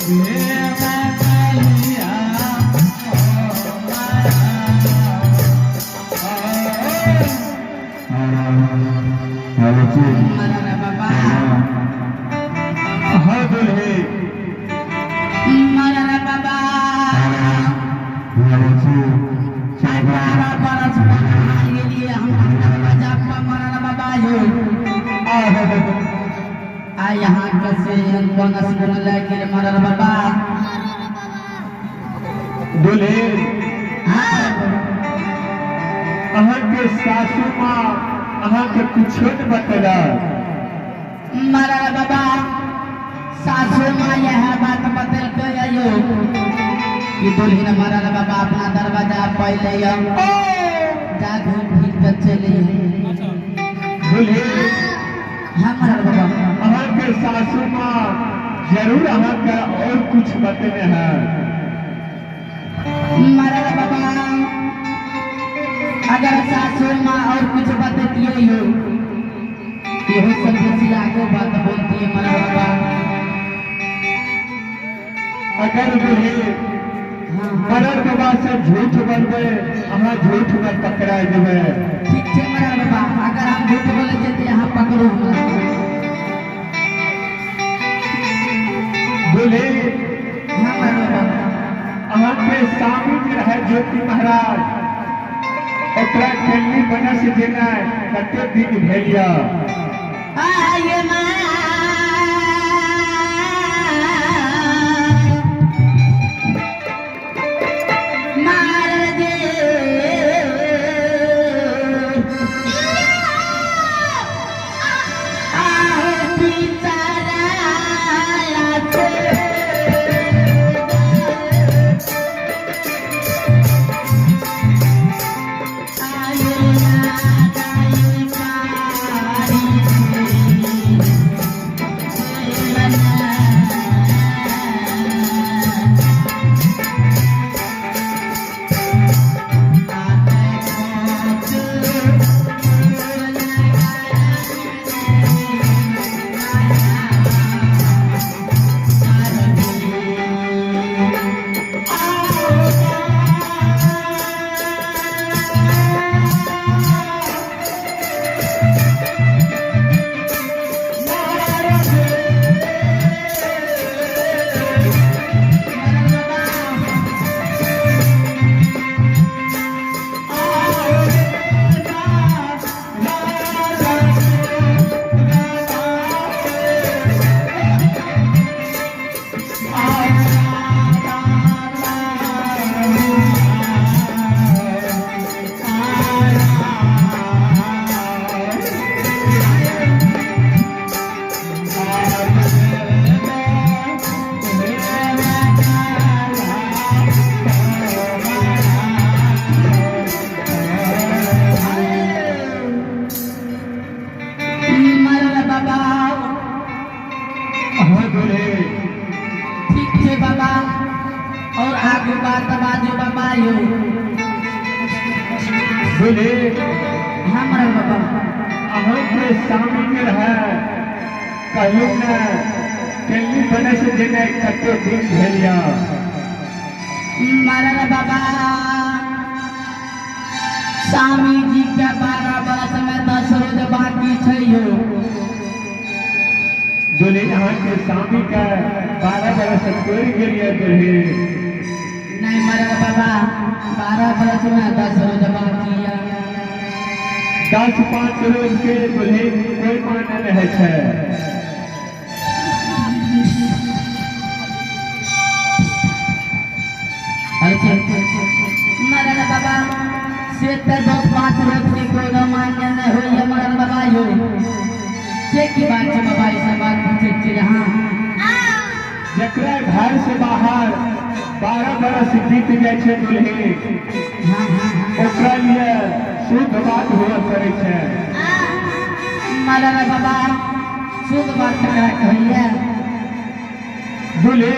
मरर बाबा। हाँ दुल्हे। मरर बाबा, आइ 12 बरस पकड़ा गेलियै हम दरवाजा पर मरर बाबा यौ। आ यहाँ के से बोनस गुण लागि गेल मरर बाबा। दुल्हे। हाँ। अहाँके सासू माँ अहाँके कुछो नहीं बतेलक? मरर बाबा, सासू माँ यह बात बतेलकै यौ कि दुल्हिन मरर बाबा अपना दरवाजा पहिले जा घूम फिर के चली। दुल्हे। हाँ मरर बाबा। अहाँके सासू माँ जरूर अहाँके और कुछ बतेने है। मरर बाबा, अगर सासू माँ और कुछ बतैतिए यो, इहो सब बेसी आगो बात बोलती है मरर बाबा। अगर दुल्हे हाँ। मरर बाबा से झूठ बोलबै, अहाँ झूठ में पकड़ा जेबै। ठीक छै मरर बाबा, अगर हम झूठ बोले छियै तऽ यहाँ पकड़ू हमरा। दुल्हे। हाँ मरर बाबा। अहाँके स्वामी जे रहे ज्योति महाराज, ओकरा केलनी बनस जेनाइ कते दिन भेल यऽ? आये माँ, मार दे। आहो बिचारा। मरल बाबा। हाँ दुल्हे। ठीक छै बाबा, और आगू बात बाजू बाबा यौ। दुल्हे। हाँ मरल बाबा। अहाँके स्वामी जे रहे, कहलू ने केलनी बनस जेनाइ कते दिन भेल यऽ? मरल बाबा, स्वामी जी के 12 बरस में 10 रोज बाकी छै यौ। दुल्हे, अहाँके स्वामी के 12 बरस तोड़ि गेल यऽ दुल्हे। नहीं मरल बाबा, 12 बरस में 10 रोज बाकी यऽ। 10-5 रोज के दुल्हे कोई माने नहीं होइ छै। अच्छा मरल बाबा, से तऽ 10-5 रोज के कोनो मान्य नहीं होइए मरल बाबा यौ। से की बात छै बाबा? ई सब बात पूछै छियै अहाँ? जकरा घर से बाहर 12 बरस बीत जाइ छै दुल्हे, हाँ हाँ हाँ ओकरा लिए शुद्ध बात हुआ करै छै। मरल बाबा, शुद्ध बात ककरा कहैया? दुल्हे,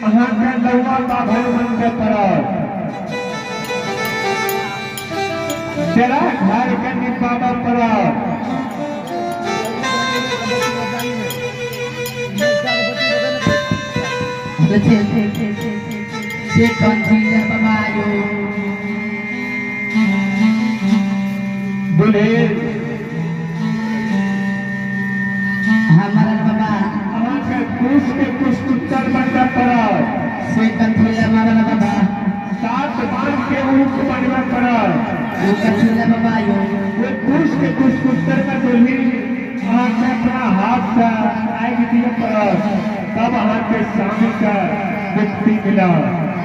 अहाँके लौआ बाभन बनबे पड़त, जरा घर के निपाबऽ पड़त। छै से कंठी ले बाबा यो। दुल्हीन। हाँ मरल बाबा। अहाँके कुश के कुशपुत्र बनबे पड़त। से कंठी ले मरल बाबा? 7 बांध के ऊख बनबे पड़त। ओ कंठी ले बाबा यो? वो कुश के कुशपुत्र में दुल्हीन अहाँके अपना हाथ से आगि दिए पड़त, तब अहाँके स्वामी के मुक्ति मिलत।